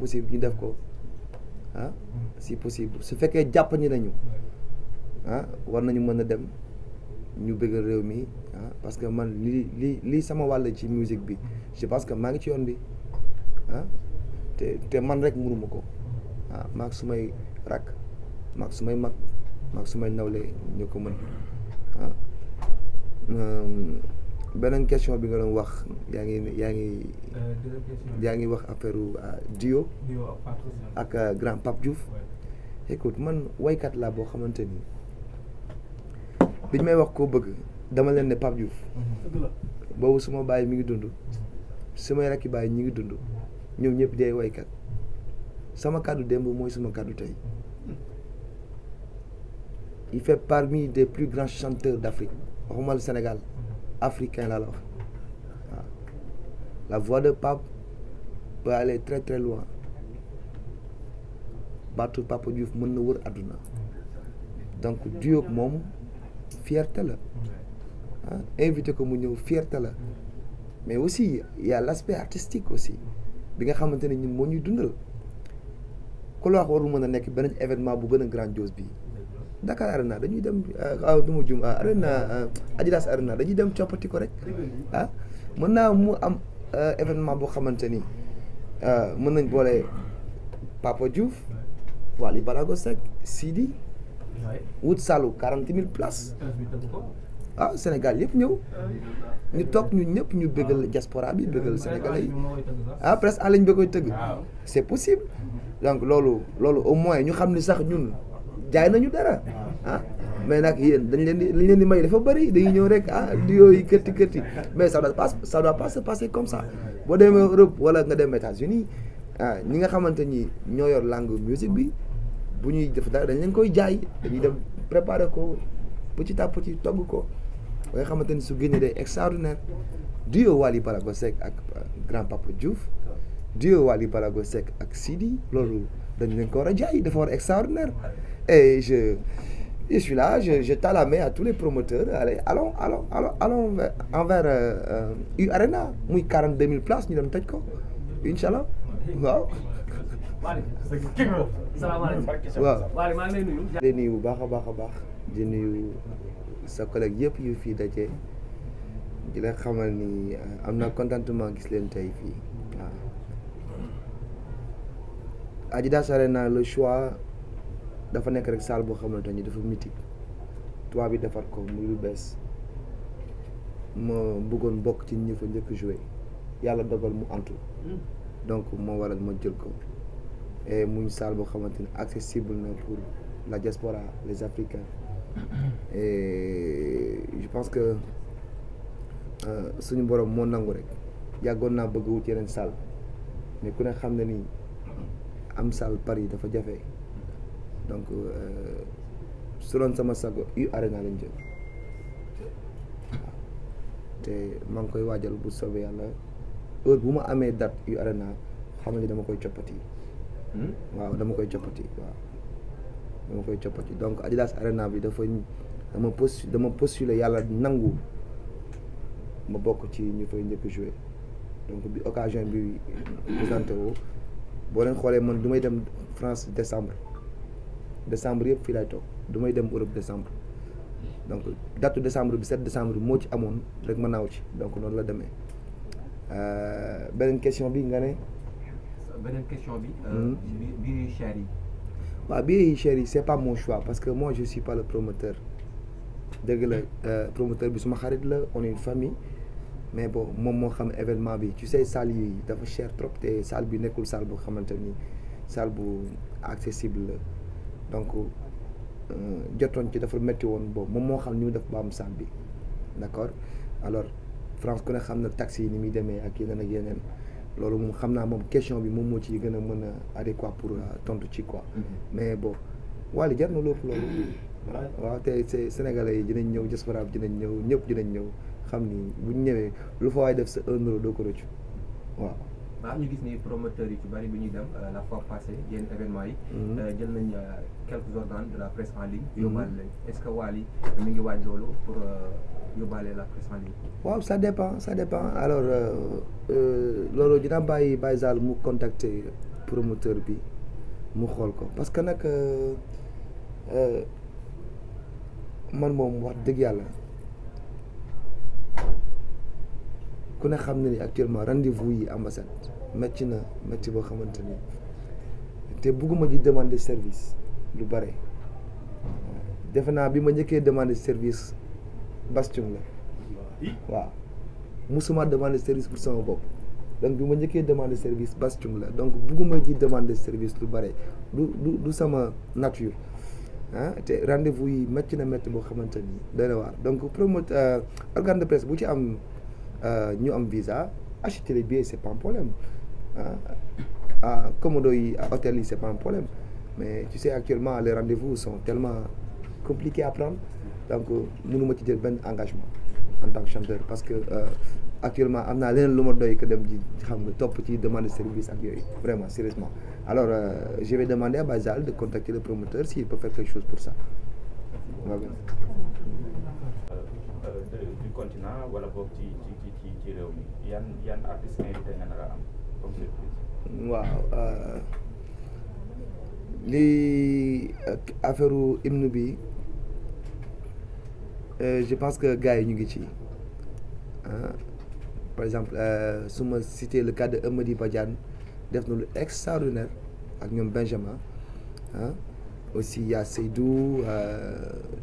possible ñu def ko ah si possible su fekkee jàpp ñi nañu ah war nañu mën a dem ñu bëggal réew mi ah parce que man lii sama wàll ci musique bi je pense que maa ngi ci yoon bi ah te man rek mënuma ko ah maag sumay rakk maag sumay mag maag sumay nawle ñu ko mën ah beneen question bi nga doon wax yaa ngi wax affaire duo ak grand Pape Diouf écoute man waykat laa boo xamante ni biñ may wax koo bëgg dama leen ne Pape Diouf boobu suma bàyyi mi ngi dund sumay rakki bàyyi ñi ngi dund ñoom ñëpp day waykat sama kàddu démb mooy suma kàddu tey il fait parmi des plus grands chanteurs d'Afrique waxuma le Sénégal africain laa la wax waaw la voix de Pape peut aller très très loin baatu Papa Diouf mën na wër àdduna donc duo ak moom fierté la ah invité ko mu ñëw fierté la mais aussi il y a l'aspect artistique aussi bi nga xamante ne ñun moo ñuy dundal ku la wax warul mën a nekk beneen événement bu gën a grandiose bi Dakar Arena dañuy dem du ma jum Arena Adidas Arena dañuy dem coppati ko rek ah mën naa mu am événement boo xamante ni mën nañ boole Papa Diouf Wally Ballago Seck Sidi wut salu 40 000 places ah Sénégal yëpp ñëw ñu toog ñu ñëpp ñu bëggal diaspora bi bëggal Sénégalais yi ah presse en ligne ba koy tëgg c'est possible donc loolu au moins ñu xam ni sax ñun jaay nañu dara ah mais nag yéen dañ leen di may dafa bëri dañuy ñëw rek ah duo yi kërti mais ça doit pas se passer comme ça boo demee Europe wala nga dem États-Unis ah ñi nga xamante ni ñoo yor langue musique bi bu ñuy def dara dañ leen koy jaay dañuy dem préparer ko petit à petit togg ko ba nga xamante ni su génnee day extraordinaire duo Wally Ballago Seck ak grand Papa Diouf duo Wally Ballago Seck ak Sidi loolu dañ leen ko war a jaay dafa war a extraordinaire et je suis là je tends la main à tous les promoteurs allez allons envers U Arena muy 42 000 places ñu dem tëj ko incha allah waaw. salaamaaleykum. waaw Wally maa ngi lay nuyu. di nuyu bu baax a baax di nuyu sa collègue yëpp yu fii daje di la xamal ni am na contentement gis leen tey fii waaw. Adidas Arena le choix dafa nekk rek salle boo xamante ni dafa mythique tubaab bi defar ko muy lu bees ma bëggoon bokk ci ñi fa njëkk joué yàlla dogal mu antu donc moo waral ma jël ko et muy salle boo xamante ni accessible na pour la diaspora les Africains et je pense que suñu borom moo nangu rek yàggoon naa bëgg wut yeneen salle mais ku ne xam ne ni am salle Paris dafa jafe donc su doon sama sago U Arena lañ jël waaw te maa ngi koy waajal bu soobee yàlla heure bu ma amee date U Arena xam ni dama koy coppati waaw dama koy coppati donc Adidas Arena bi dama postuler yàlla nangu ma bokk ci ñu fay njëkk jouer donc bi occasion bi présenté woo boo leen xoolee man du may dem France décembre yëpp fii laay toog du may dem Europe décembre donc date décembre bi 7 décembre bi moo ci amoon rek ma naaw ci donc noonu la demee beneen question bi nga ne. beneen question bi. billet cher yi. waaw billet cher yi c'est pas mon choix parce que moi je suis pas le promoteur dëgg la promoteur bi suma xarit la on est une famille mais bon moom moo xam événement bi tu sais salle yi dafa cher trop te salle bi nekkul salle boo xamante ni salle bu accessible la donc jotoon ci dafa métti woon boobu moom moo xam ni mu def ba am salle bi d'accord alors France ku ne xam na taxi yi ni muy demee ak yeneen loolu moom xam naa moom question bi moom moo ci gën a mën a adéquat pour tontu ci quoi mais bon Wally jar na lépp loolu waaw te Sénégalais yi dinañ ñëw diaspora bi dinañ ñëw ñëpp dinañ ñëw xam ni buñ ñëwee lu fa waay def sa 1 euro doo ko rëccu waaw. waaw ñu gis ni promoteurs yi ci bari bi ñuy dem la fois passée yenn événement yi. jël nañ quelques organes de la presse en ligne. yóbbaale leen est-ce que Wally mi ngi waaj loolu pour yóbbaale la presse en ligne. waaw ça dépend alors loolu dina bàyyi Baye Zal mu contacter promoteur bi mu xool ko parce que nag man moom wax dëgg yàlla ku ne xam ne ni actuellement rendez-vous yi ambassade métti na métti boo xamante ni te bugguma ji demander service lu bare defe naa bi ma njëkkee demander service bastion la waaw musuma demander service pour sama bopp donc bi ma njëkkee demander service bastion la donc bugguma ji demander service lu bare du sama nature te rendez-vous yi métti na métti boo xamante ni doy na waar donc promoteur organe de presse bu ci am ñu am visa acheter les billets c'est pas un problème commodo yi hôtel yi c'est pas un problème mais tu sais actuellement les rendez-vous sont tellement compliqués à prendre donc mënuma ci jël benn engagement en tant que chanteur parce que actuellement am naa leneen lu ma doy que dem ji xam nga topp ci demande de service ak yooyu vraiment sérieusement alors je vais demander à Baysal de contacter le promoteur s'il peut faire quelque chose pour ça. Du continent wala boog ci réew mi yan artistes invité nga nar a am comme surprise. waaw li affaire hymne bi je pense que gars yi ñu ngi ci par exemple su ma cité le cas de Amady Badiane def na lu extraordinaire ak ñoom Benjamin aussi y a Seydou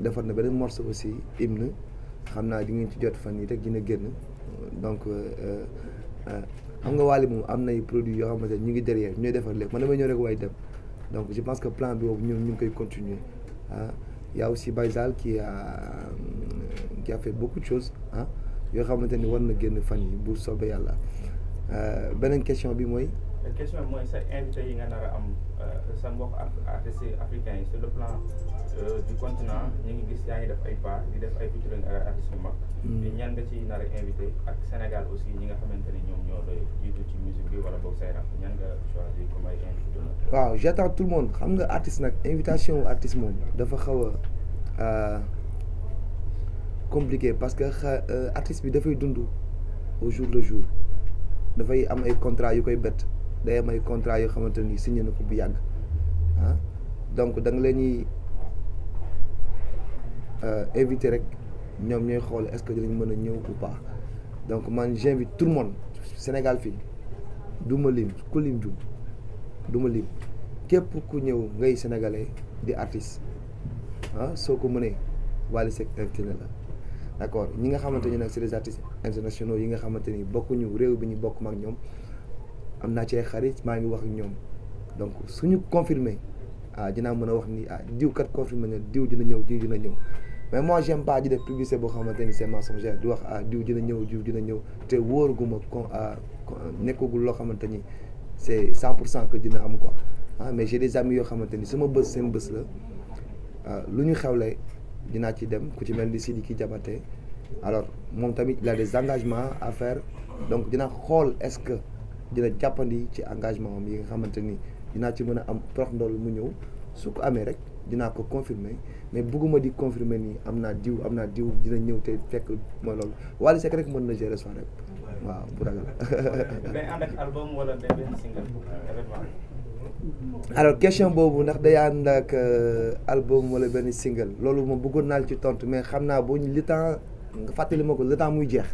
defar na beneen morceau aussi hymne xam naa di ngeen ci jot fan yi rek dina génn donc xam nga Wally moom am nay produits yoo xamante ne ñu ngi derrière ñooy defar lépp man damay ñëw rek waaye dem donc je pense que plan bi boobu ñu ngi koy continuer y a aussi Baysal qui a fait beaucoup de choses yoo xamante ni war na génn fan yi bu soobee yàlla beneen question bi mooy. question bi mooy sa invité yi nga nar a am sa mbokk artistes africains yi sur le plan du continent ñu ngi gis yaa ngi def ay pas di def ay featuring ak artistes yu mag. ñan nga ci nar a invité ak Sénégal aussi ñi nga xamante ni ñoom ñoo doy jiitu ci musique bi wala boog say rap ñan nga choisir comme ay invité. waaw j'attends tout le monde xam nga artiste nag invitation artiste moom dafa xaw a compliqué parce que artiste bi dafay dund au jour le jour dafay am ay contrat yu koy bett day am ay contrat yoo xamante ni signé na ko bu yàgg donc da nga leen ñuy invité rek ñoom ñooy xool est-ce que dinañ mën a ñëw ou pas donc man j'invite tout le monde Sénégal fii du ma lim ku lim jum du ma lim képp ku ñëw ngay sénégalais di artiste soo ko mënee Wally Seck invité na la d'accord ñi nga xamante ni nag c'est des artistes internationaux yi nga xamante ni bokkuñu réew bi ñu bokk ma ak ñoom am naa ci ay xarit maa ngi wax ak ñoom donc suñu confirmé dinaa mën a wax ni diw kat confirmé na diw dina ñëw diw dina ñëw mais moi j'aime pas di def publicité boo xamante ni c'est mensongère di wax diw dina ñëw diw dina ñëw te wóoruguma nekkagul loo xamante ni c'est 100% que dina am quoi mais j'ai des amis yoo xamante ni sama bës seen bës la lu ñu xewle dinaa ci dem ku ci mel ni Sidiki Diabaté alors moom tamit il a des engagements à faire donc dina xool est-ce que dina jàppandi ci engagement am yi nga xamante ni dinaa ci mën a am prox ndool mu ñëw su ko amee rek dinaa ko confirmer mais bëgguma di confirmer ni am naa diw dina ñëw te fekk mooy loolu Wally Seck rek mën na gérer son rek waaw bu ragal. day ànd ak album wala benn single événement. alors question boobu ndax day ànd ak album wala benn single loolu moom bëggoon naa ci tontu mais xam naa boo ñu li temps nga fàttali ma ko le temps muy jeex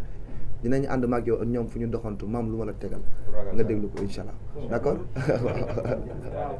dinañu ànd maag yow ñoom fu ñu doxantu maam lu ma la tegal nga déglu ko incha allah d'accord. waaw.